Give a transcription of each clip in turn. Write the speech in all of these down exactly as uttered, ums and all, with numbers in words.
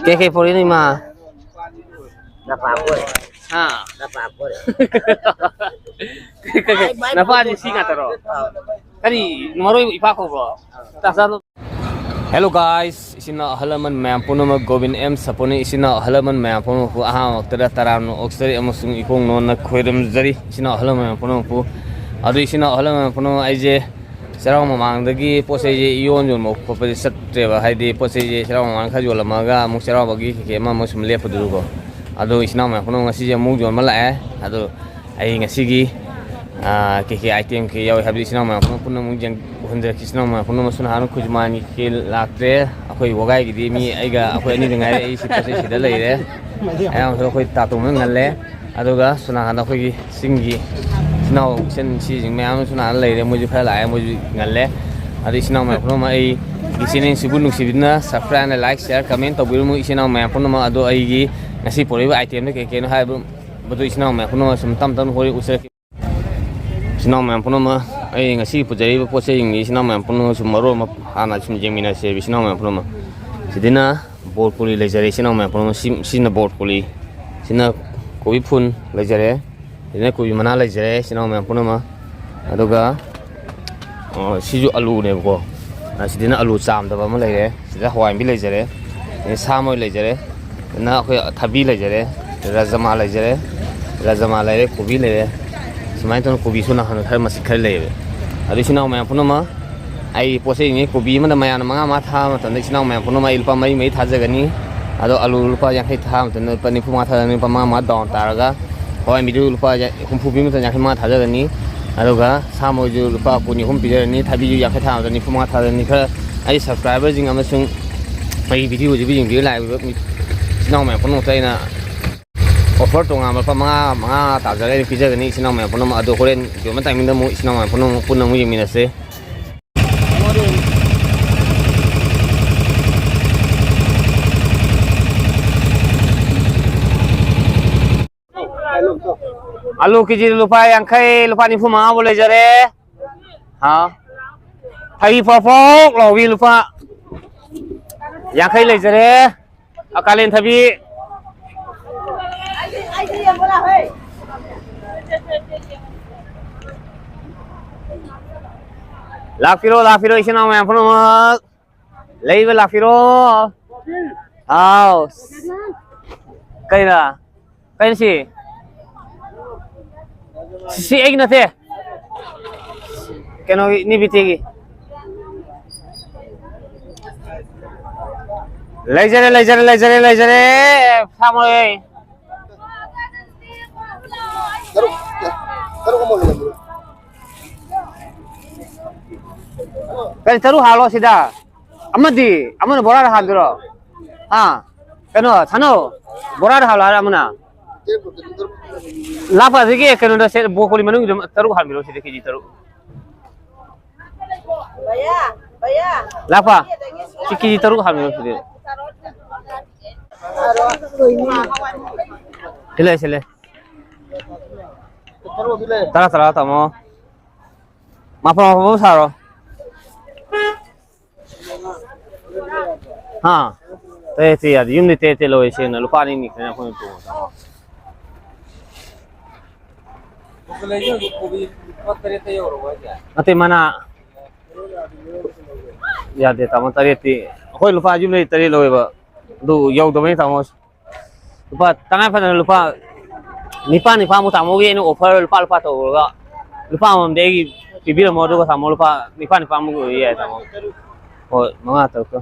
ꯀꯩ ꯀꯩ ꯄꯨꯔꯛꯏꯅꯣ, ꯏꯃꯥ? ꯅꯄꯥ ꯄꯣꯔꯦ꯫ ꯍꯥ? ꯅꯄꯥ ꯄꯣꯔꯦ꯫ ꯀꯩ, ꯀꯩ, ꯀꯩ? ꯅꯄꯥꯗꯤ ꯁꯤ ꯉꯥꯛꯇꯔꯣ? ꯑꯥ꯫ ꯀꯔꯤ, ꯃꯔꯣꯏ ꯏꯄꯥ ꯀꯧꯕ꯭ꯔꯣ? ꯆꯥꯛ ꯆꯥ-, Hello guys, ꯏꯆꯤꯟ ꯏꯅꯥꯎ ꯑꯍꯜ ꯂꯃꯟ ꯃꯌꯥꯝ ꯄꯨꯝꯅꯃꯛ, ꯒꯣꯕꯤꯟ ꯑꯦꯝ ꯁꯄꯨꯅꯤ꯫ ꯏꯆꯤꯟ ꯏꯅꯥꯎ ꯑꯍꯜ ꯂꯃꯟ ꯃꯌꯥꯝ ꯄꯨꯝꯅꯃꯛꯄꯨ ꯑꯍꯥꯟꯕꯃꯛꯇꯗ ꯇꯔꯥꯝꯅ ꯑꯣꯛꯆꯔꯤ ꯑꯃꯁꯨꯡ ꯏꯀꯣꯡ ꯅꯣꯟꯅ ꯈꯣꯏꯔꯝꯖꯔꯤ, ꯏꯆꯤꯟ ꯏꯅꯥꯎ ꯑꯍꯜ ꯂꯃꯟ ꯃꯌꯥꯝ ꯄꯨꯝꯅꯃꯛꯄꯨ꯫ ꯑꯗꯨ ꯏꯆꯤꯟ ꯏꯅꯥꯎ ꯑꯍꯜ ꯂꯃꯟ ꯄꯨꯝꯅꯃꯛ, ꯑꯩꯁꯦ ꯆꯩꯔꯥꯎ ꯃꯃꯥꯡꯗꯒꯤ ꯄꯣꯠ ꯆꯩꯁꯦ ꯏꯌꯣꯟ ꯌꯣꯟꯕ ꯈꯣꯠꯄꯁꯦ ꯆꯠꯇ꯭ꯔꯦꯕ꯫ ꯍꯥꯏꯗꯤ ꯄꯣꯠ ꯆꯩꯁꯦ ꯆꯩꯔꯥꯎ ꯃꯃꯥꯡ ꯈꯔ ꯌꯣꯜꯂꯝꯃꯒ ꯑꯃꯨꯛ ꯆꯩꯔꯥꯎꯕꯒꯤ ꯀꯩꯀꯩ ꯑꯃ ꯑꯃ ꯁꯨꯝ ꯂꯦꯞꯄꯗꯨꯗꯀꯣ꯫ ꯑꯗꯣ ꯏꯆꯤꯟ ꯏꯅꯥꯎ ꯃꯌꯥꯝ ꯄꯨꯝꯅꯃꯛ ꯉꯁꯤꯁꯦ ꯑꯃꯨꯛ ꯌꯣꯟꯕ ꯂꯥꯛꯑꯦ꯫ ꯑꯗꯣ ꯑꯩ ꯉꯁꯤꯒꯤ, ꯑꯥ, ꯀꯩꯀꯩ item ꯀꯩ ꯌꯥꯎꯏ ꯍꯥꯏꯕꯗꯤ ꯏꯆꯤꯟ ꯏꯅꯥꯎ ꯃꯌꯥꯝ ꯄꯨꯝꯅꯃꯛ ꯄꯨꯟꯅ ꯑꯃꯨꯛ ꯌꯦꯡ-, ꯎꯍꯟꯖꯔꯛꯀꯦ꯫ ꯏꯆꯤꯟ ꯏꯅꯥꯎ ꯃꯌꯥꯝ ꯄꯨꯝꯅꯃꯛ ꯁꯣꯝ ꯅꯥꯀꯟꯗ ꯈꯨꯖꯃꯥꯟꯒꯤ ꯀꯩꯀꯩ ꯂꯥꯛꯇ꯭ꯔꯦ꯫ ꯑꯩꯈꯣꯏ ꯋꯥꯒꯥꯏꯒꯤꯗꯤ ꯃꯤ ꯑꯩꯒ ꯑꯩꯈꯣꯏ ꯑꯅꯤꯗ ꯉꯥꯏꯔꯦ꯫ ꯑꯩ ꯁꯤ ꯄꯣꯠ ꯆꯩ ꯁꯤꯗ ꯂꯩꯔꯦ꯫ ꯑꯌꯥꯝꯕꯁꯨ ꯑꯩꯈꯣꯏ ꯇꯥꯇꯣꯝꯅ ꯉꯜꯂꯦ꯫ ꯑꯗꯨꯒ ꯁꯣꯝ ꯅꯥꯀꯟꯗ ꯑꯩꯈꯣꯏꯒꯤ ꯆꯤꯡꯒꯤ ꯏꯆꯤꯟ ꯏꯅꯥꯎ ꯏꯆꯟ ꯏꯆꯦꯁꯤꯡ ꯃꯌꯥꯝ ꯑꯃꯁꯨ ꯅꯍꯥꯟ ꯂꯩꯔꯦ, ꯃꯣꯏꯁꯨ ꯈꯔ ꯂꯥꯛꯑꯦ, ꯃꯣꯏꯁꯨ ꯉꯜꯂꯦ꯫ ꯑꯗꯩ ꯏꯆꯤꯟ ꯏꯅꯥꯎ ꯃꯌꯥꯝ ꯄꯨꯝꯅꯃꯛ ꯑꯩꯒꯤ channelꯁꯤꯕꯨ ꯅꯨꯡꯁꯤꯕꯤꯗꯨꯅ subscribe and like, share, comment ꯇꯧꯕꯤꯔꯝꯃꯨ ꯏꯆꯤꯟ ꯏꯅꯥꯎ ꯃꯌꯥꯝ ꯄꯨꯝꯅꯃꯛ꯫ ꯑꯗꯣ ꯑꯩꯒꯤ ꯉꯁꯤ ꯄꯨꯔꯛꯏꯕ itemꯗ ꯀꯩ ꯀꯩꯅꯣ ꯍꯥꯏꯕꯗꯨ ꯏꯆꯤꯟ ꯏꯅꯥꯎ ꯃꯌꯥꯝ ꯄꯨꯝꯅꯃꯛ ꯁꯨꯝ ꯇꯞ ꯇꯞꯅ ꯍꯣꯔꯦꯟ ꯎꯠꯆꯔꯛꯀꯦ꯫ ꯏꯆꯤꯟ ꯏꯅꯥꯎ ꯃꯌꯥꯝ ꯄꯨꯝꯅꯃꯛ, ꯑꯩ ꯉꯁꯤ ꯄꯨꯖꯔꯤꯕ ꯄꯣꯠ ꯆꯩꯁꯤꯡꯁꯤ ꯏꯆꯤꯟ ꯏꯅꯥꯎ ꯃꯌꯥꯝ ꯄꯨꯝꯅꯃꯛ ꯁꯨꯝ ꯃꯔꯣꯜ ꯑꯃ ꯍꯥꯟꯅ ꯁꯨꯝ ꯌꯦꯡꯃꯤꯟꯅꯁꯦꯕ ꯏꯆꯤꯟ ꯏꯅꯥꯎ ꯃꯌꯥꯝ ꯄꯨꯝꯅꯃꯛ꯫ ꯁꯤꯗꯅ ꯕ꯭ꯔꯣꯀꯣꯂꯤ ꯂꯩꯖꯔꯦ ꯏꯆꯤꯟ ꯏꯅꯥꯎ ꯃꯌꯥꯝ ꯄꯨꯝꯅꯃꯛ꯫ ꯁꯤ, ꯁꯤꯅ ꯕ꯭ꯔꯣꯀꯣꯂꯤ꯫ ꯁꯤꯅ ꯀꯣꯕꯤ ꯐꯨꯜ ꯂꯩꯖꯔꯦ꯫ ꯁꯤꯗꯅ ꯀꯣꯕꯤ ꯃꯅꯥ ꯂꯩꯖꯔꯦ ꯏꯆꯤꯟ ꯏꯅꯥꯎ ꯃꯌꯥꯝ ꯄꯨꯝꯅꯃꯛ꯫ ꯑꯗꯨꯒ, ꯑ, ꯁꯤꯁꯨ ꯑꯂꯨꯅꯦꯕꯀꯣ꯫ ꯑ, ꯁꯤꯗꯅ ꯑꯂꯨ ꯆꯥꯝꯗꯕ ꯑꯃ ꯂꯩꯔꯦ꯫ ꯁꯤꯗ ꯍꯋꯥꯏ ꯃꯨꯕꯤ ꯂꯩꯖꯔꯦ꯫ ꯑꯗꯩ ꯁꯥ ꯃꯔꯣꯏ ꯂꯩꯖꯔꯦ꯫ ꯁꯤꯗꯅ ꯑꯩꯈꯣꯏ ꯊꯕꯤ ꯂꯩꯖꯔꯦ꯫ ꯔꯥꯖꯃꯥ ꯂꯩꯖꯔꯦ꯫ ꯔꯥꯖꯃꯥ ꯂꯩꯔꯦ, ꯀꯣꯕꯤ ꯂꯩꯔꯦ꯫ ꯁꯨꯃꯥꯏꯅ ꯇꯧꯅ ꯀꯣꯕꯤꯁꯨ ꯅꯍꯥꯟ ꯈꯔ ꯃꯁꯤꯡ ꯈꯔ ꯂꯩꯌꯦꯕ꯫ ꯑꯗꯨ ꯏꯆꯤꯟ ꯏꯅꯥꯎ ꯃꯌꯥꯝ ꯄꯨꯝꯅꯃꯛ, ꯑꯩ ꯄꯣꯠ ꯆꯩꯅꯤ, ꯀꯣꯕꯤ ꯑꯃꯗ ꯃꯌꯥꯝꯅ ꯃꯉꯥ ꯃꯉꯥ ꯊꯥꯕ ꯃꯇꯝꯗ ꯏꯆꯤꯟ ꯏꯅꯥꯎ ꯃꯌꯥꯝ ꯄꯨꯝꯅꯃꯛ ꯑꯩ ꯂꯨꯄꯥ ꯃꯔꯤ ꯃꯔꯤ ꯊꯥꯖꯒꯅꯤ꯫ ꯑꯗꯣ ꯑꯂꯨ ꯂꯨꯄꯥ ꯌꯥꯡꯈꯩ ꯊꯥꯕ ꯃꯇꯝꯗ ꯂꯨꯄꯥ ꯅꯤꯐꯨ ꯃꯉꯥ ꯊꯥꯖꯒꯅꯤ, ꯂꯨꯄꯥ ꯃꯉꯥ ꯃꯉꯥ down ꯇꯥꯔꯒ ꯍꯋꯥꯏ ꯃꯨꯕꯤꯗꯨ ꯂꯨꯄꯥ ꯍꯨꯝꯐꯨ ꯄꯤꯕ ꯃꯇꯝꯗ ꯌꯥꯡꯈꯩ ꯃꯉꯥ ꯊꯥꯖꯒꯅꯤ꯫ ꯑꯗꯨꯒ ꯁꯥ ꯃꯔꯣꯏꯁꯨ ꯂꯨꯄꯥ ꯀꯨꯟ ꯑꯍꯨꯝ ꯄꯤꯖꯔꯅꯤ, ꯊꯕꯤꯁꯨ ꯌꯥꯡꯈꯩ ꯊꯥꯕꯗ ꯅꯤꯐꯨ ꯃꯉꯥ ꯊꯥꯖꯒꯅꯤ꯫ ꯈꯔ ꯑꯩ subscriberꯁꯤꯡ ꯑꯃꯁꯨꯡ ꯑꯩ videoꯁꯤꯕꯨ ꯌꯦꯡꯕꯤꯕ ꯂꯥꯛꯏꯕ ꯃꯤ-, ꯏꯆꯤꯟ ꯏꯅꯥꯎ ꯃꯌꯥꯝ ꯄꯨꯝꯅꯃꯛꯇ ꯑꯩꯅ offer ꯇꯣꯉꯥꯟꯕ ꯂꯨꯄꯥ ꯃꯉꯥ, ꯃꯉꯥ ꯇꯥꯖꯔꯒ ꯑꯩꯅ ꯄꯤꯖꯒꯅꯤ ꯏꯆꯤꯟ ꯏꯅꯥꯎ ꯃꯌꯥꯝ ꯄꯨꯝꯅꯃꯛ꯫ ꯑꯗꯣ ꯍꯣꯔꯦꯟ ꯌꯣꯟꯕ timingꯗ ꯑꯃꯨꯛ ꯏꯆꯤꯟ ꯏꯅꯥꯎ ꯃꯌꯥꯝ ꯄꯨꯝꯅꯃꯛ ꯄꯨꯟꯅ ꯑꯃꯨꯛ ꯌꯦꯡꯃꯤꯟꯅꯁꯦ꯫ ꯑꯂꯨ ꯀꯦꯖꯤꯗ ꯂꯨꯄꯥ ꯌꯥꯡꯈꯩ, ꯂꯨꯄꯥ ꯅꯤꯐꯨ ꯃꯉꯥ ꯐꯥꯎ ꯂꯩꯖꯔꯦ꯫ ꯍꯥꯎ꯫ ꯊꯕꯤ ꯄ꯭ꯔꯣꯛ ꯄ꯭ꯔꯣꯛ ꯂꯥꯎꯕꯤ ꯂꯨꯄꯥ ꯌꯥꯡꯈꯩ ꯂꯩꯖꯔꯦ꯫ ꯑ, ꯀꯥꯂꯦꯟ ꯊꯕꯤ꯫ ꯂꯥꯛꯄꯤꯔꯣ, ꯂꯥꯛꯄꯤꯔꯣ, ꯏꯆꯤꯟ ꯏꯅꯥꯎ ꯃꯌꯥꯝ ꯄꯨꯝꯅꯃꯛ꯫ ꯂꯩꯕ ꯂꯥꯛꯄꯤꯔꯣ꯫ ꯍꯥꯎ꯫ ꯀꯩꯅꯣ? ꯀꯩꯅꯣ ꯁꯤ? ꯁꯤ ꯑꯩꯒꯤ ꯅꯠꯇꯦ꯫ ꯀꯩꯅꯣꯒꯤ, ꯅꯤꯕꯤꯇꯤꯒꯤ꯫ ꯂꯩꯖꯔꯦ, ꯂꯩꯖꯔꯦ, ꯂꯩꯖꯔꯦ, ꯂꯩꯖꯔꯦ꯫ ꯐꯥꯃꯣꯏ꯫ ꯇꯔꯨꯛ, ꯇꯔꯨꯛ ꯑꯃ ꯂꯣꯏꯔꯦ꯫ ꯀꯔꯤ ꯇꯔꯨꯛ ꯍꯥꯜꯂꯣ ꯁꯤꯗ? ꯑꯃꯗꯤ, ꯑꯃꯅ ꯕꯣꯔꯥꯗ ꯍꯥꯟꯗꯣꯏꯔꯣ? ꯑꯥ, ꯀꯩꯅꯣ, ꯁꯥꯅꯣ, ꯕꯣꯔꯥꯗ ꯍꯥꯜꯂꯣ ꯍꯥꯏꯔ ꯑꯃꯅ? ꯂꯥꯞꯄ ꯑꯗꯒꯤ ꯀꯩꯅꯣꯗ ꯁꯦ, ꯕ꯭ꯔꯣꯀꯣꯂꯤ ꯃꯅꯨꯡꯒꯤꯗꯣ ꯇꯔꯨꯛ ꯍꯥꯟꯕꯤꯔꯣ ꯁꯤꯗ, ꯀꯦꯖꯤ ꯇꯔꯨꯛ꯫ ꯂꯥꯛꯄ꯫ ꯁꯤ ꯀꯦꯖꯤ ꯇꯔꯨꯛ ꯍꯥꯟꯕꯤꯔꯣ ꯁꯤꯗꯤ꯫ ꯁꯤꯂꯦ, ꯁꯤꯂꯦ꯫ ꯇꯔꯥ, ꯇꯔꯥ, ꯇꯥꯃꯣ꯫ ꯃꯥꯄꯟ, ꯃꯥꯄꯟ ꯁꯥꯔꯣ꯫ ꯍꯥ? ꯇꯔꯦꯠꯇꯤ ꯌꯥꯗꯦ꯫ ꯌꯨꯝꯗꯤ ꯇꯔꯦꯠꯇꯤ ꯂꯧꯋꯦ, ꯁꯦꯡꯅ꯫ ꯂꯨꯄꯥ ꯑꯅꯤ ꯑꯅꯤ ꯈꯛꯇꯅꯦ ꯑꯩꯈꯣꯏꯅ ꯇꯣꯡꯉꯤꯗꯣ꯫ ꯅꯠꯇꯦ, ꯃꯅꯥ꯫ ꯌꯥꯗꯦ, ꯇꯥꯃꯣ, ꯇꯔꯦꯠꯇꯤ꯫ ꯑꯩꯈꯣꯏ ꯂꯨꯄꯥ ꯌꯨꯝꯗꯩ ꯇꯔꯦꯠ ꯂꯧꯋꯦꯕ꯫ ꯑꯗꯨ ꯌꯧꯗꯕꯩꯅꯦ, ꯇꯥꯃꯣ꯫ ꯂꯨꯄꯥ, ꯇꯉꯥꯏ ꯐꯗꯅ ꯂꯨꯄꯥ ꯅꯤꯄꯥꯟ, ꯅꯤꯄꯥꯟꯃꯨꯛ ꯇꯥꯃꯣꯒꯤ ꯑꯩꯅ offer ꯂꯨꯄꯥ, ꯂꯨꯄꯥ ꯇꯧꯔꯒ ꯂꯨꯄꯥ ꯑꯃꯃꯝꯗꯤ ꯑꯩꯒꯤ ꯄꯤꯕꯤꯔꯝꯃꯣ, ꯑꯗꯨꯒ ꯇꯥꯃꯣ ꯂꯨꯄꯥ ꯅꯤꯄꯥꯟ, ꯅꯤꯄꯥꯟꯃꯨꯛ ꯑꯣꯏꯕ ꯌꯥꯏ, ꯇꯥꯃꯣ꯫ ꯍꯣꯏ, ꯃꯉꯥ, ꯇꯔꯨꯛꯇꯣ꯫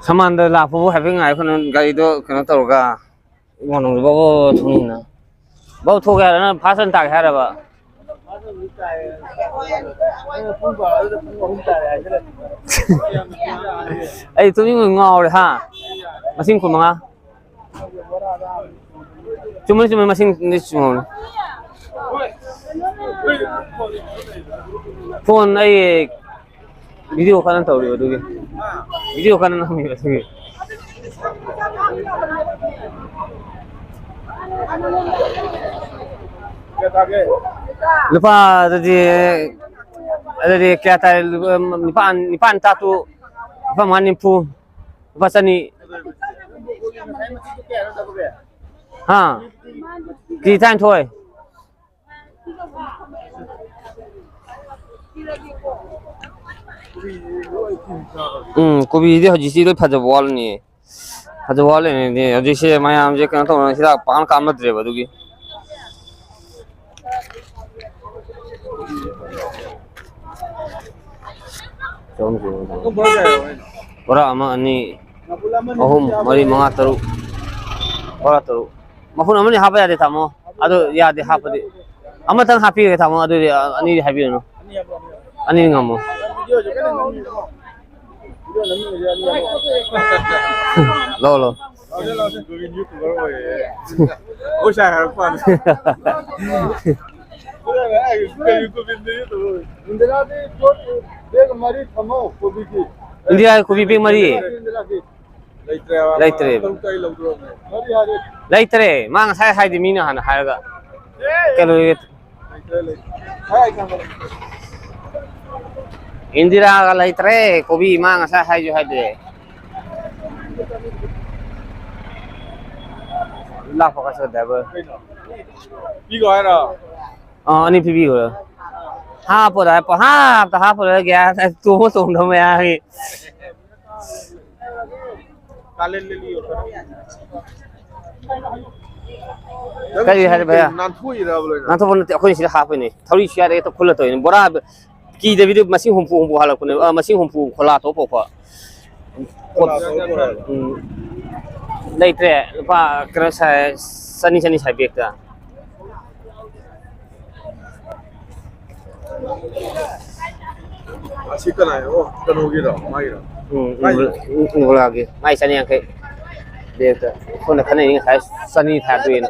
ꯁꯃꯥꯟꯗ ꯂꯥꯛꯄꯕꯨ ꯍꯥꯏꯐꯦꯠ ꯉꯥꯏꯌꯨ, ꯀꯩꯅꯣ, ꯒꯥꯔꯤꯗꯣ ꯀꯩꯅꯣ ꯇꯧꯔꯒ꯫ ꯏꯃꯥ, ꯅꯪꯁꯨ ꯕꯥꯎ ꯕꯥꯎ ꯊꯣꯛꯅꯤꯡꯅ꯫ ꯕꯥꯎ ꯊꯣꯛꯀꯦ ꯍꯥꯏꯔ ꯅꯪ ꯐꯥꯁ ꯑꯣꯏꯅ ꯇꯥꯒꯦ ꯍꯥꯏꯔꯕ? ꯑꯩ ꯇꯨꯝꯅꯤꯡꯕ ꯉꯥꯎꯔꯦ, ꯍꯥ? ꯃꯁꯤꯡ ꯀꯨꯟꯃꯉꯥ꯫ ꯆꯨꯝꯃꯦ, ꯆꯨꯝꯃꯦ, ꯃꯁꯤꯡꯗꯤ ꯆꯨꯝꯃꯝꯅꯤ꯫ ꯐꯣꯟ ꯑꯩ ꯚꯤꯗꯤꯑꯣ ꯀꯟꯅ ꯇꯧꯔꯤꯕ ꯑꯗꯨꯒꯤ꯫ ꯚꯤꯗꯤꯑꯣ ꯀꯟꯅ ꯅꯝꯃꯤꯕ ꯑꯗꯨꯒꯤ꯫ ꯀꯌꯥ ꯇꯥꯒꯦ? ꯂꯨꯄꯥ ꯑꯗꯨꯗꯤ ꯑꯗꯨꯗꯤ ꯀꯌꯥ ꯇꯥꯔꯦ? ꯂꯨꯄꯥ ꯅꯤꯄꯥꯟ, ꯅꯤꯄꯥꯟ ꯇꯥꯇꯨ, ꯂꯨꯄꯥ ꯃꯉꯥ ꯅꯤꯐꯨ, ꯂꯨꯄꯥ ꯆꯅꯤ꯫ ꯍꯥ? ꯀꯦꯖꯤ ꯇꯔꯥꯅꯤꯊꯣꯏ꯫ ꯎꯝ, ꯀꯣꯕꯤꯗꯤ ꯍꯧꯖꯤꯛꯁꯤ ꯂꯣꯏ ꯐꯖꯕ ꯋꯥꯠꯂꯅꯤ꯫ ꯐꯖꯕ ꯋꯥꯠꯂꯅꯤꯗꯤ ꯍꯧꯖꯤꯛꯁꯦ ꯃꯌꯥꯝꯁꯦ ꯀꯩꯅꯣ ꯇꯧꯅ ꯍꯤꯗꯥꯛ ꯄꯥꯛꯅ ꯀꯥꯞꯅꯗ꯭ꯔꯦꯕ ꯑꯗꯨꯒꯤ꯫ ꯕꯣꯔꯥ ꯑꯃ, ꯑꯅꯤ, ꯑꯍꯨꯝ, ꯃꯔꯤ, ꯃꯉꯥ, ꯇꯔꯨꯛ꯫ ꯕꯣꯔꯥ ꯇꯔꯨꯛ꯫ ꯃꯄꯨꯟ ꯑꯃꯅꯤ ꯍꯥꯞꯄ ꯌꯥꯗꯦ, ꯇꯥꯃꯣ꯫ ꯑꯗꯨ ꯌꯥꯗꯦ ꯍꯥꯞꯄꯗꯤ꯫ ꯑꯃꯇꯪ ꯍꯥꯞꯄꯤꯔꯒꯦ, ꯇꯥꯃꯣ꯫ ꯑꯗꯨꯗꯤ, ꯑ, ꯑꯅꯤꯗꯤ ꯍꯥꯏꯕꯤꯔꯨꯅꯨ꯫ ꯑꯅꯤꯗꯤ ꯉꯝꯃꯣ꯫ ꯂꯧ, ꯂꯧ꯫ ꯑꯩꯈꯣꯏ ꯁꯥꯏ ꯍꯥꯏꯔꯛꯄ ꯋꯥꯅꯤ꯫ ꯏꯟꯗꯤꯔꯥꯒꯤ ꯀꯣꯕꯤ ꯕꯦꯒ ꯃꯔꯤ ꯊꯝꯃꯣ, ꯀꯣꯕꯤꯒꯤ꯫ ꯏꯟꯗꯤꯔꯥꯒꯤ ꯀꯣꯕꯤ ꯕꯦꯒ ꯃꯔꯤ? ꯂꯩꯇ꯭ꯔꯦꯕ꯫ ꯂꯩꯇ꯭ꯔꯦ꯫ ꯇꯔꯨꯛꯇ ꯑꯩ ꯂꯧꯗ꯭ꯔꯣꯕꯅꯦ꯫ ꯂꯩꯇ꯭ꯔꯦ꯫ ꯃꯥ ꯉꯁꯥꯏ ꯍꯥꯏꯗꯤ ꯃꯤꯅ ꯍꯥꯟꯅ ꯍꯥꯏꯔꯒ꯫ ꯀꯩꯅꯣꯒꯤ ꯂꯩꯇ꯭ꯔꯦ, ꯂꯩꯇ꯭ꯔꯦ꯫ ꯍꯥꯏ, ꯈꯪꯉꯦ꯫ ꯏꯟꯗꯤꯔꯥꯒ ꯂꯩꯇ꯭ꯔꯦ꯫ ꯀꯣꯕꯤ ꯃꯥ ꯉꯁꯥꯏ ꯍꯥꯏꯁꯨ ꯍꯥꯏꯗꯦ꯫ ꯂꯥꯛꯄ ꯀꯥꯟꯁꯤꯗ driver꯫ ꯀꯩꯅꯣ? ꯄꯤꯈꯣ ꯍꯥꯏꯔꯣ? ꯑꯥ, ꯑꯅꯤ ꯄꯤꯕꯤꯈꯣ꯫ ꯍꯥꯞꯄꯣꯗ ꯍꯥꯏ, ꯄꯪꯍꯥꯞꯇ ꯍꯥꯞꯄꯣꯗ ꯒ꯭ꯌꯥꯁ ꯇꯣꯡꯉ ꯇꯣꯡꯗꯕ ꯃꯌꯥꯝꯒꯤ꯫ ꯀꯥꯂꯦꯟ ꯂꯤꯂꯤ ꯑꯣꯏꯔꯝꯒꯅꯤ꯫ ꯅꯪ ꯀꯔꯤ ꯁꯤ ꯍꯥꯏꯔꯦ ꯀꯩ ꯚꯩꯌꯥ? ꯅꯥꯟꯊꯣꯛꯏꯔꯕ ꯂꯣꯏꯅ? ꯅꯥꯟꯊꯣꯛꯄ ꯅꯠꯇꯦ, ꯑꯩꯈꯣꯏꯅ ꯁꯤꯗ ꯍꯥꯞꯄꯅꯦ꯫ ꯊꯧꯔꯤ ꯁꯤ ꯌꯥꯗꯦ, ꯍꯦꯛꯇ ꯈꯨꯜꯂ ꯇꯧꯔꯤꯅꯦ꯫ ꯕꯣꯔꯥ ꯀꯤꯗꯕꯤꯗ ꯃꯁꯤꯡ ꯍꯨꯝꯐꯨ ꯍꯨꯝꯐꯨ ꯍꯥꯜꯂꯛꯄꯅꯦꯕ, ꯑ, ꯃꯁꯤꯡ ꯍꯨꯝꯐꯨ ꯈꯣꯂꯥ ꯊꯣꯛꯄ꯫ ꯈꯣꯂꯥ ꯊꯣꯛꯄ꯫ ꯎꯝ꯫ ꯂꯩꯇ꯭ꯔꯦ꯫ ꯂꯨꯄꯥ ꯀꯩꯅꯣ ꯁꯥꯏ, ꯆꯅꯤ, ꯆꯅꯤ ꯁꯥꯏ ꯕꯦꯛꯇ꯫ ꯑꯁꯤ ꯀꯅꯥꯏ? ꯑꯣ, ꯀꯩꯅꯣꯒꯤꯔꯣ? ꯃꯥꯒꯤꯔꯣ? ꯎꯝ, ꯃꯥꯒꯤ? ꯎꯝ, ꯎꯝ, ꯎꯝ, ꯃꯥꯏ ꯆꯅꯤ ꯌꯥꯡꯈꯩ꯫ ꯕꯦꯛꯇ꯫ ꯁꯣꯝꯗ ꯈꯟꯅꯩꯅꯤ ꯉꯁꯥꯏ ꯆꯅꯤ ꯊꯥꯗꯣꯛꯑꯦꯅ꯫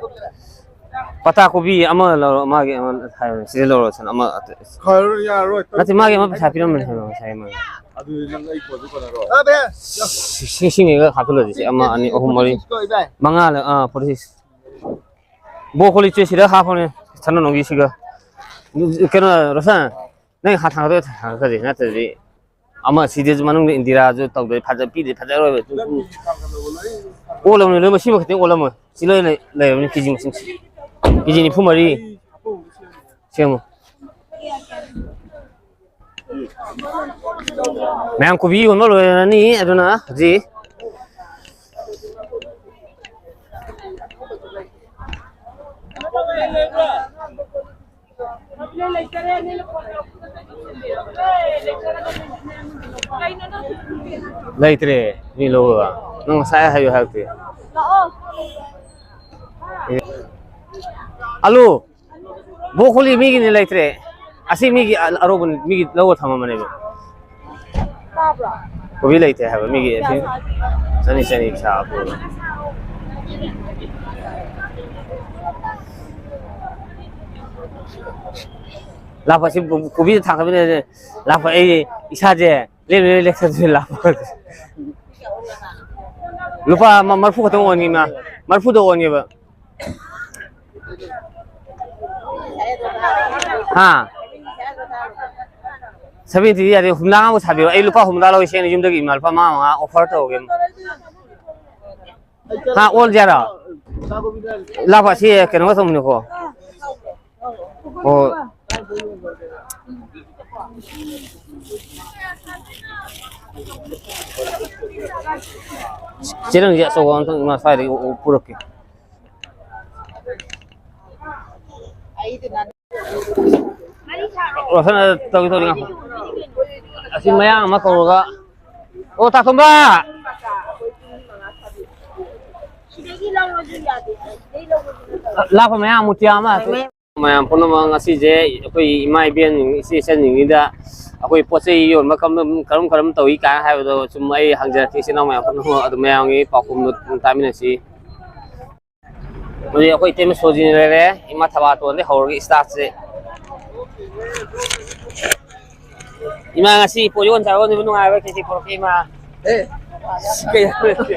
ꯄꯇꯥ ꯀꯣꯕꯤ ꯑꯃ ꯂꯧꯔꯣ, ꯃꯥꯒꯤ ꯑꯃ ꯍꯥꯏꯔꯣꯅꯦ꯫ ꯁꯤꯗ ꯂꯧꯔꯣ, ꯁꯟ ꯑꯃ꯫ ꯈꯔ ꯌꯥꯔꯣꯏ꯫ ꯅꯠꯇꯦ, ꯃꯥꯒꯤ ꯑꯃ ꯄꯩꯁꯥ ꯄꯤꯔꯝꯕꯅꯦ ꯍꯥꯏꯕ ꯉꯁꯥꯏ ꯑꯃ꯫ ꯑꯗꯨꯗꯤ ꯅꯪ ꯑꯩ ꯄꯣꯠꯇꯨ ꯀꯣꯟꯅꯔꯣꯏ꯫ ꯁꯤ-, ꯁꯤꯡꯉꯩꯒ ꯍꯥꯞꯆꯤꯜꯂꯁꯤ꯫ ꯁꯤ ꯑꯃ, ꯑꯅꯤ, ꯑꯍꯨꯝ, ꯃꯔꯤ, ꯃꯉꯥ ꯂꯩ꯫ ꯑꯥ, ꯐꯣꯔꯇꯤ ꯁꯤꯛꯁ꯫ ꯕ꯭ꯔꯣꯀꯣꯂꯤ ꯆꯦ ꯁꯤꯗ ꯍꯥꯞꯄꯣꯅꯦ, ꯁꯅꯥ ꯅꯣꯡꯒꯤ ꯁꯤꯒ꯫ ꯀꯩꯅꯣ, ꯔꯣꯁꯟ, ꯅꯪ ꯍꯥ ꯊꯥꯡꯒꯠꯂꯣ, ꯊꯥꯡꯒꯠꯈ꯭ꯔꯁꯤ, ꯅꯠꯇ꯭ꯔꯗꯤ ꯑꯃ ꯁꯤꯗꯁꯨ ꯃꯅꯨꯡꯗ ꯏꯟꯗꯤꯔꯥꯁꯨ ꯇꯧꯗꯣꯏ, ꯐꯖ ꯄꯤꯗꯦ, ꯐꯖꯔꯣꯏꯕ꯫ ꯑꯣꯜꯂꯝꯅꯤ, ꯂꯣꯏ ꯃꯁꯤꯃ ꯈꯛꯇꯪ ꯑꯣꯜꯂꯝꯃꯣ꯫ ꯁꯤ ꯂꯣꯏ ꯂꯩ-, ꯂꯩꯔꯕꯅꯤ ꯀꯦꯖꯤ ꯃꯁꯤꯡ꯫ ꯀꯦꯖꯤ ꯅꯤꯐꯨ ꯃꯔꯤ ꯁꯦꯝꯃꯣ꯫ ꯃꯌꯥꯝ ꯀꯣꯕꯤ ꯌꯣꯟꯕ ꯂꯣꯏꯔꯅꯤ, ꯑꯗꯨꯅ ꯍꯧꯖꯤꯛ ꯂꯩꯇ꯭ꯔꯦ꯫ ꯃꯤ ꯂꯧꯔꯒ ꯅꯪ ꯉꯁꯥꯏ ꯍꯥꯏꯌꯨ ꯍꯥꯏꯔꯛꯇꯦ꯫ ꯑꯂꯨ, ꯕ꯭ꯔꯣꯀꯣꯂꯤ ꯃꯤꯒꯤꯅꯤ, ꯂꯩꯇ꯭ꯔꯦ꯫ ꯑꯁꯤ ꯃꯤꯒꯤ ꯑ-, ꯑꯔꯧꯕꯅꯤ, ꯃꯤꯒꯤ ꯂꯧꯔ ꯊꯝꯃꯝꯕꯅꯦꯕ꯫ ꯀꯣꯕꯤ ꯂꯩꯇꯦ ꯍꯥꯏꯕ ꯃꯤꯒꯤ꯫ ꯆꯅꯤ ꯆꯅꯤ ꯁꯥꯕ꯫ ꯂꯥꯛꯄꯁꯤ ꯀꯣꯕꯤꯗ ꯊꯥꯡꯒꯠꯃꯤꯟꯅꯁꯦ꯫ ꯂꯥꯛꯄ ꯑꯩ ꯏꯁꯥꯁꯦ ꯂꯦꯝ ꯂꯦꯝ ꯂꯦꯞꯊꯣꯛꯇꯣꯏ ꯂꯥꯛꯄ꯫ ꯂꯨꯄꯥ ꯃ-, ꯃꯔꯐꯨ ꯈꯛꯇꯪ ꯑꯣꯟꯒꯦ ꯏꯃꯥ꯫ ꯃꯔꯐꯨꯗ ꯑꯣꯟꯒꯦꯕ꯫ ꯍꯥ? ꯁꯚꯦꯟꯇꯤꯗꯤ ꯌꯥꯗꯦ, ꯍꯨꯝꯗ꯭ꯔꯥ ꯉꯥ ꯁꯥꯕꯤꯔꯣ꯫ ꯑꯩ ꯂꯨꯄꯥ ꯍꯨꯝꯗ꯭ꯔꯥ ꯂꯧꯏ, ꯁꯦꯡꯅ ꯌꯨꯝꯗꯒꯤ ꯏꯃꯥ, ꯂꯨꯄꯥ ꯃꯉꯥ ꯃꯉꯥ offer ꯇꯧꯔꯒꯦ꯫ ꯍꯥ, ꯑꯣꯜꯁꯦ ꯍꯥꯏꯔꯣ? ꯂꯥꯛꯄ ꯁꯤ ꯀꯩꯅꯣꯒ ꯇꯧꯕꯅꯤꯀꯣ꯫ ꯍꯣꯏ꯫ ꯆꯦꯔꯪꯁꯦ ꯑꯆꯧꯕ ꯑꯝꯇꯪ ꯏꯃꯥ ꯁ꯭ꯋꯥꯏꯗꯒꯤ ꯄꯨꯔꯛꯀꯦ꯫ ꯔꯣꯁꯟ, ꯑ, ꯇꯧꯒꯦ, ꯇꯧꯒꯦ, ꯉꯥꯏꯈꯣ꯫ ꯑꯁꯤ ꯃꯌꯥꯡ ꯑꯃ ꯀꯧꯔꯒ, ꯑꯣ, ꯇꯥ ꯇꯣꯝꯕ! ꯂꯥꯛꯄ ꯃꯌꯥꯡ ꯃꯨꯇꯤꯌꯥ ꯑꯃ꯫ ꯃꯌꯥꯝ ꯄꯨꯝꯅꯃꯛ, ꯉꯁꯤꯁꯦ ꯑꯩꯈꯣꯏ ꯏꯃꯥ ꯏꯕꯦꯟ, ꯏꯆꯦ ꯏꯆꯟꯁꯤꯡꯁꯤꯗ ꯑꯩꯈꯣꯏ ꯄꯣꯠ ꯆꯩ ꯌꯣꯟꯕ ꯀꯔꯝ, ꯀꯔꯝ, ꯀꯔꯝ ꯇꯧꯏ ꯀꯥꯏꯅ ꯍꯥꯏꯕꯗꯣ ꯁꯨꯝ ꯑꯩ ꯍꯪꯖꯔꯛꯀꯦ, ꯏꯆꯤꯟ ꯏꯅꯥꯎ ꯃꯌꯥꯝ ꯄꯨꯝꯅꯃꯛ꯫ ꯑꯗꯨ ꯃꯌꯥꯝꯒꯤ ꯄꯥꯎꯈꯨꯝꯗꯣ ꯇꯥꯃꯤꯟꯅꯁꯤ꯫ ꯍꯧꯖꯤꯛ ꯑꯩꯈꯣꯏ ꯏꯇꯩꯃ ꯁꯣꯖꯤꯅ ꯂꯩꯔꯦ꯫ ꯏꯃꯥ ꯊꯕꯥꯇꯣꯟꯗꯩ ꯍꯧꯔꯒ staffꯁꯦ꯫ ꯏꯃꯥ, ꯉꯁꯤ ꯄꯣꯠ ꯌꯣꯟ ꯆꯥꯔꯣꯟꯁꯤꯕꯨ ꯅꯨꯡꯉꯥꯏꯕ꯭ꯔꯥ? ꯀꯩ ꯀꯩ ꯄꯨꯔꯛꯀꯦ, ꯏꯃꯥ? ꯑꯦ꯫ ꯀꯩ ꯍꯥꯏꯔꯛꯀꯦ?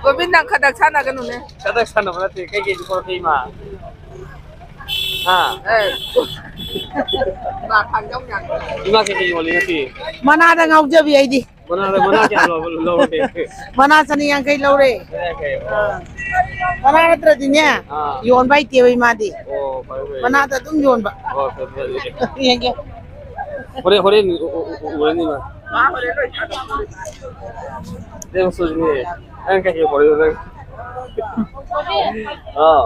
ꯒꯣꯕꯤꯟ, ꯅꯪ ꯈꯗꯛ ꯁꯥꯟꯅꯒꯅꯨꯅꯦ꯫ ꯈꯗꯛ ꯁꯥꯟꯅꯕ ꯅꯠꯇꯦ꯫ ꯀꯩ ꯀꯩꯗꯤ ꯄꯨꯔꯛꯀꯦ, ꯏꯃꯥ? ꯍꯥ? ꯏꯃꯥ ꯀꯩꯀꯩ ꯌꯣꯜꯂꯤ ꯉꯁꯤ? ꯃꯅꯥꯗ ꯉꯥꯎꯖꯕꯤ ꯑꯩꯗꯤ꯫ ꯃꯅꯥꯗ, ꯃꯅꯥ ꯀꯌꯥ ꯂꯧ-, ꯂꯧꯔꯒꯦ? ꯃꯅꯥ ꯆꯅꯤ ꯌꯥꯡꯈꯩ ꯂꯧꯔꯦ꯫ ꯆꯅꯤ ꯌꯥꯡꯈꯩ, ꯑꯣ꯫ ꯑꯥ꯫ ꯃꯅꯥ ꯅꯠꯇ꯭ꯔꯗꯤꯅꯦ, ꯑꯥ꯫ ꯌꯣꯟꯕ ꯍꯩꯇꯦꯕ ꯏꯃꯥꯗꯤ꯫ ꯑꯣ, ꯐꯔꯦ, ꯐꯔꯦ꯫ ꯃꯅꯥꯗ ꯑꯗꯨꯝ ꯌꯣꯟꯕ꯫ ꯑꯣ, ꯐꯔꯦ, ꯐꯔꯦ, ꯑꯗꯨꯗꯤ꯫ ꯌꯦꯡꯒꯦ꯫ ꯍꯣꯔꯦꯟ, ꯍꯣꯔꯦꯟ ꯎ-, ꯎ-, ꯎ-, ꯎꯔꯅꯤ ꯃꯥ꯫ ꯃꯥ ꯍꯣꯔꯦꯟ ꯂꯣꯏ ꯊꯥꯗꯣꯛꯇꯣꯔꯤꯕꯅꯤ꯫ ꯅꯪ ꯀꯩꯀꯩ ꯄꯣꯔꯛꯏꯅꯣ ꯅꯪ? ꯑꯥ꯫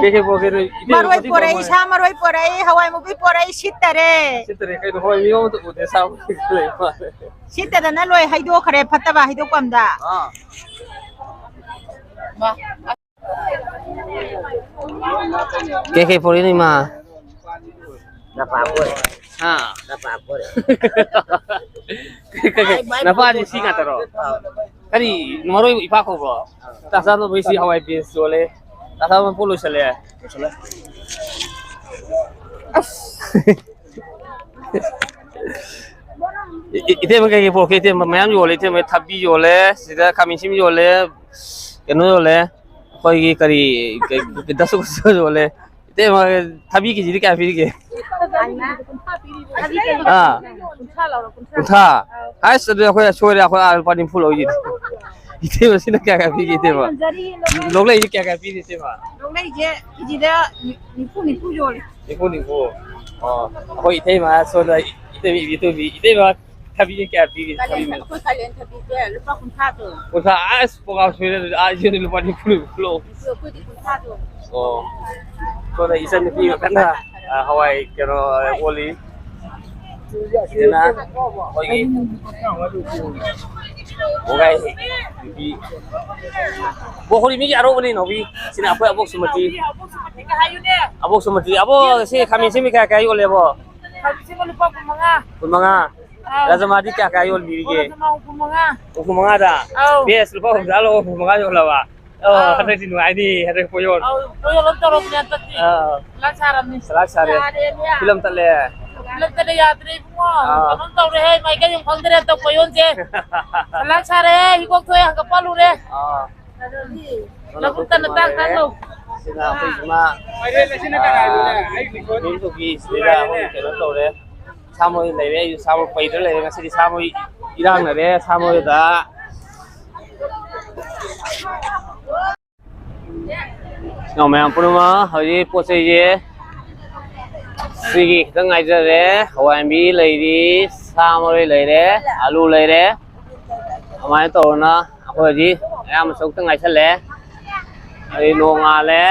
ꯀꯩꯀꯩ ꯄꯣꯔꯛꯀꯦ ꯅꯣꯏ? ꯏꯇꯩ ꯃꯔꯣꯏ ꯄꯣꯔꯛꯏ, ꯁꯥ ꯃꯔꯣꯏ ꯄꯣꯔꯛꯏ, ꯍꯋꯥꯏ ꯃꯨꯕꯤ ꯄꯣꯔꯛꯏ, ꯁꯤꯠꯇꯔꯦ꯫ ꯁꯤꯠꯇꯔꯦ? ꯀꯩꯅꯣ ꯍꯋꯥꯏ ꯃꯨꯕꯤ ꯑꯃꯠꯇ ꯎꯗꯦ, ꯁꯥ ꯃꯔꯣꯏ ꯂꯩ ꯃꯥꯜꯂꯦ꯫ ꯁꯤꯠꯇꯗꯅ ꯂꯣꯏ ꯍꯩꯗꯣꯛꯈ꯭ꯔꯦ, ꯐꯠꯇꯕ ꯍꯩꯗꯣꯛꯐꯝꯗ꯫ ꯑꯥ꯫ ꯀꯩꯀꯩ ꯄꯣꯔꯛꯏꯅꯣ ꯏꯃꯥ? ꯅꯄꯥ ꯄꯣꯔꯦ꯫ ꯍꯥ? ꯅꯄꯥ ꯄꯣꯔꯦ꯫ ꯀꯩꯀꯩ? ꯅꯄꯥꯗꯤ ꯁꯤ ꯉꯥꯛꯇꯔꯣ? ꯑꯥ꯫ ꯀꯔꯤ ꯃꯔꯣꯏ ꯏꯄꯥ ꯀꯧꯕ꯭ꯔꯣ? ꯇꯥ ꯁꯅꯥꯇꯣꯝꯕ ꯁꯤ ꯍꯋꯥꯏ ꯕꯤꯟꯁ ꯌꯣꯜꯂꯦ꯫ ꯇꯥ ꯁꯅꯥꯇꯣꯝꯕ ꯄꯣꯠ ꯂꯣꯏꯁꯜꯂꯦ꯫ ꯂꯣꯏꯁꯜꯂꯦ꯫ ꯑꯁ꯫ ꯏ-, ꯏ-, ꯏꯇꯩꯃ ꯀꯩꯀꯩ ꯄꯣꯔꯛꯀꯦ? ꯏꯇꯩꯃ ꯃꯌꯥꯝ ꯌꯣꯜꯂꯦ꯫ ꯏꯇꯩꯃ ꯊꯕꯤ ꯌꯣꯜꯂꯦ, ꯁꯤꯗ ꯈꯥꯃꯦꯟ ꯑꯁꯤꯟꯕꯤ ꯌꯣꯜꯂꯦ, ꯀꯩꯅꯣ ꯌꯣꯜꯂꯦ, ꯑꯩꯈꯣꯏꯒꯤ ꯀꯔꯤ, ꯀꯩ, ꯗꯁꯀꯨꯁ ꯌꯣꯜꯂꯦ꯫ ꯏꯇꯩꯃ, ꯊꯕꯤ ꯀꯦꯖꯤꯗ ꯀꯌꯥ ꯄꯤꯔꯤꯒꯦ? ꯊꯕꯤ ꯀꯦꯖꯤ ꯑꯥ꯫ ꯀꯨꯟꯊ꯭ꯔꯥ ꯂꯧꯔꯣ, ꯀꯨꯟꯊ꯭ꯔꯥ꯫ ꯀꯨꯟꯊ꯭ꯔꯥ? ꯑꯥ꯫ ꯑꯁ, ꯑꯗꯨꯗꯤ ꯑꯩꯈꯣꯏ ꯁꯣꯏꯔꯦ, ꯑꯩꯈꯣꯏ ꯑꯥ ꯂꯨꯄꯥ ꯅꯤꯐꯨ ꯂꯧꯈꯤꯅꯤ꯫ ꯏꯇꯩꯃ, ꯁꯤꯅ ꯀꯌꯥ ꯀꯌꯥ ꯄꯤꯒꯦ, ꯏꯇꯩꯃ? ꯌꯣꯟꯖꯔꯤ, ꯌꯣꯟꯖꯔꯤ꯫ ꯂꯣꯛꯂꯩꯁꯦ ꯀꯌꯥ ꯀꯌꯥ ꯄꯤꯔꯤ, ꯏꯇꯩꯃ? ꯂꯣꯛꯂꯩꯁꯦ ꯀꯦꯖꯤꯗ ꯅꯤ-, ꯅꯤꯐꯨ, ꯅꯤꯐꯨ ꯌꯣꯜꯂꯤ꯫ ꯅꯤꯐꯨ, ꯅꯤꯐꯨ꯫ ꯑꯣ, ꯑꯩꯈꯣꯏ ꯏꯇꯩꯃ ꯁꯣꯝꯗ ꯏꯇꯩꯃ ꯏꯕꯦꯇꯣꯟꯕꯤ, ꯏꯇꯩꯃ ꯊꯕꯤꯁꯦ ꯀꯌꯥ ꯄꯤꯔꯤ? ꯀꯥꯂꯦꯟ ꯊꯕꯤ ꯊ-, ꯑꯩꯈꯣꯏ ꯀꯥꯂꯦꯟ ꯊꯕꯤꯁꯦ ꯂꯨꯄꯥ ꯀꯨꯟꯊ꯭ꯔꯥꯗꯣ꯫ ꯀꯨꯟꯊ꯭ꯔꯥ, ꯑꯁ, ꯄꯣꯉꯥ ꯁꯣꯏꯔꯦ ꯑꯗꯨꯗꯤ꯫ ꯑꯥ, ꯏꯆꯦꯗꯤ ꯂꯨꯄꯥ ꯅꯤꯐꯨ, ꯅꯤꯐꯨ ꯂꯧ꯫ ꯑꯩꯈꯣꯏꯗꯤ ꯀꯨꯟꯊ꯭ꯔꯥꯗꯣ꯫ ꯑꯣ꯫ ꯁꯣꯝꯗ ꯏꯆꯟꯅꯨꯄꯤ ꯑꯃ ꯀꯟꯅ, ꯑ, ꯍꯋꯥꯏ ꯀꯩꯅꯣ, ꯑ, ꯑꯣꯜꯂꯤ꯫ ꯁꯤꯗꯅ ꯑꯩꯈꯣꯏꯒꯤ ꯋꯥꯒꯥꯏ ꯅꯨꯄꯤ꯫ ꯕꯣ, ꯑꯩꯈꯣꯏ ꯃꯤꯒꯤ ꯑꯔꯧꯕꯅꯤ, ꯅꯥꯎꯕꯤ꯫ ꯁꯤꯅ ꯑꯩꯈꯣꯏ ꯑꯕꯣꯛ ꯁꯨꯃꯇꯤ꯫ ꯑꯕꯣꯛ ꯁꯨꯃꯇꯤ꯫ ꯑꯕꯣꯛ, ꯁꯤ ꯈꯥꯃꯦꯟ ꯑꯁꯤꯟꯕꯤ ꯀꯌꯥ ꯀꯌꯥ ꯌꯣꯜꯂꯦ, ꯑꯕꯣꯛ? ꯈꯥꯃꯦꯟ ꯑꯁꯤꯟꯕ ꯂꯨꯄꯥ ꯀꯨꯟꯃꯉꯥ꯫ ꯀꯨꯟꯃꯉꯥ? ꯑꯧ꯫ ꯔꯥꯖꯃꯥꯗꯤ ꯀꯌꯥ ꯀꯌꯥ ꯌꯣꯟꯕꯤꯔꯤꯒꯦ? ꯔꯥꯖꯃꯥ ꯍꯨꯝꯐꯨ ꯃꯉꯥ꯫ ꯍꯨꯝꯐꯨ ꯃꯉꯥꯗ? ꯑꯧ꯫ ꯕꯦꯁ ꯂꯨꯄꯥ ꯍꯨꯝꯗ꯭ꯔꯥ ꯂꯧ, ꯍꯨꯝꯐꯨ ꯃꯉꯥ ꯌꯣꯜꯂꯕ? ꯑꯣ, ꯑꯥ꯫ ꯍꯟꯗꯛꯇꯤ ꯅꯨꯡꯉꯥꯏꯅꯤ, ꯍꯟꯗꯛ ꯄꯣꯌꯣꯟ꯫ ꯑꯧ, ꯄꯣꯌꯣꯟ ꯑꯃ ꯇꯧꯔꯕꯅꯦ ꯍꯟꯗꯛꯇꯤ꯫ ꯑꯥ꯫ ꯁꯂꯥꯛ ꯁꯥꯔꯕꯅꯤ꯫ ꯁꯂꯥꯛ ꯁꯥꯔꯦ꯫ ꯌꯥꯔꯦꯅꯦ꯫ ꯐꯤꯂꯝ ꯇꯠꯂꯦ꯫ ꯐꯤꯂꯝ ꯇꯠꯂꯦ ꯌꯥꯗ꯭ꯔꯦ ꯏꯕꯨꯡꯉꯣ꯫ ꯑꯥ꯫ ꯀꯩꯅꯣꯝ ꯇꯧꯔꯦꯍꯦ, ꯃꯥꯏꯀꯩ ꯑꯃ ꯈꯪꯗ꯭ꯔꯦ ꯍꯟꯗꯛ ꯄꯣꯌꯣꯟꯁꯦ꯫ ꯁꯂꯥꯛ ꯁꯥꯔꯦꯍꯦ, ꯍꯤꯒꯣꯛ ꯊꯣꯛꯑꯦ, ꯍꯪꯒꯄꯥꯜ ꯂꯨꯔꯦ꯫ ꯑꯥ꯫ ꯂꯧꯕꯨꯛꯇ ꯅꯇꯥꯡ ꯇꯥꯡ ꯂꯧ꯫ ꯁꯤꯅ ꯑꯩꯈꯣꯏ ꯏꯃꯥ ꯃꯤꯡ ꯇꯧꯕꯤ ꯁꯤꯗ ꯑꯩꯈꯣꯏ ꯀꯩꯅꯣ ꯇꯧꯔꯦ꯫ ꯁꯥ ꯃꯔꯣꯏ ꯂꯩꯔꯦ, ꯑꯩꯁꯨ ꯁꯥ ꯃꯔꯣꯏ ꯄꯩꯗ꯭ꯔ ꯂꯩꯔꯦ꯫ ꯉꯁꯤꯗꯤ ꯁꯥ ꯃꯔꯣꯏ ꯏꯔꯥꯡꯅꯔꯦ ꯁꯥ ꯃꯔꯣꯏꯗ꯫ ꯏꯅꯥꯎ ꯃꯌꯥꯝ ꯄꯨꯝꯅꯃꯛ ꯍꯧꯖꯤꯛ ꯄꯣꯠ ꯆꯩꯁꯦ ꯁꯤꯒꯤ ꯈꯤꯇꯪ ꯉꯥꯏꯖꯔꯦ꯫ ꯍꯋꯥꯏ ꯃꯨꯕꯤ ꯂꯩꯔꯤ, ꯁꯥ ꯃꯔꯣꯏ ꯂꯩꯔꯦ, ꯑꯂꯨ ꯂꯩꯔꯦ꯫ ꯑꯗꯨꯃꯥꯏꯅ ꯇꯧꯗꯅ ꯑꯩꯈꯣꯏ ꯍꯧꯖꯤꯛ ꯑꯌꯥꯝꯕ ꯁꯔꯨꯛꯇ ꯉꯥꯏꯁꯜꯂꯦ꯫ ꯑꯩ ꯅꯣꯡ ꯉꯥꯜꯂꯦ꯫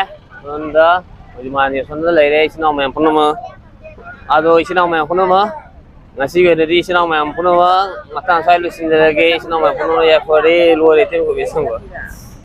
ꯁꯣꯝꯗ ꯍꯧꯖꯤꯛ ꯃꯥꯅꯦ ꯁꯣꯝꯗ ꯂꯩꯔꯦ ꯏꯆꯤꯟ ꯏꯅꯥꯎ ꯃꯌꯥꯝ ꯄꯨꯝꯅꯃꯛ꯫ ꯑꯗꯣ ꯏꯆꯤꯟ ꯏꯅꯥꯎ ꯃꯌꯥꯝ ꯄꯨꯝꯅꯃꯛ ꯉꯁꯤꯒꯤ ꯑꯣꯏꯅꯗꯤ ꯏꯆꯤꯟ ꯏꯅꯥꯎ ꯃꯌꯥꯝ ꯄꯨꯝꯅꯃꯛ ꯃꯇꯥꯡ ꯁ꯭ꯋꯥꯏ ꯂꯣꯏꯁꯤꯟꯖꯔꯒꯦ꯫ ꯏꯆꯤꯟ ꯏꯅꯥꯎ ꯃꯌꯥꯝ ꯄꯨꯝꯅꯃꯛ ꯌꯥꯏꯐꯔꯦ, ꯂꯣꯏꯔꯦ, ꯏꯇꯩꯃ ꯀꯣꯕꯤ ꯑꯁꯪꯕ꯫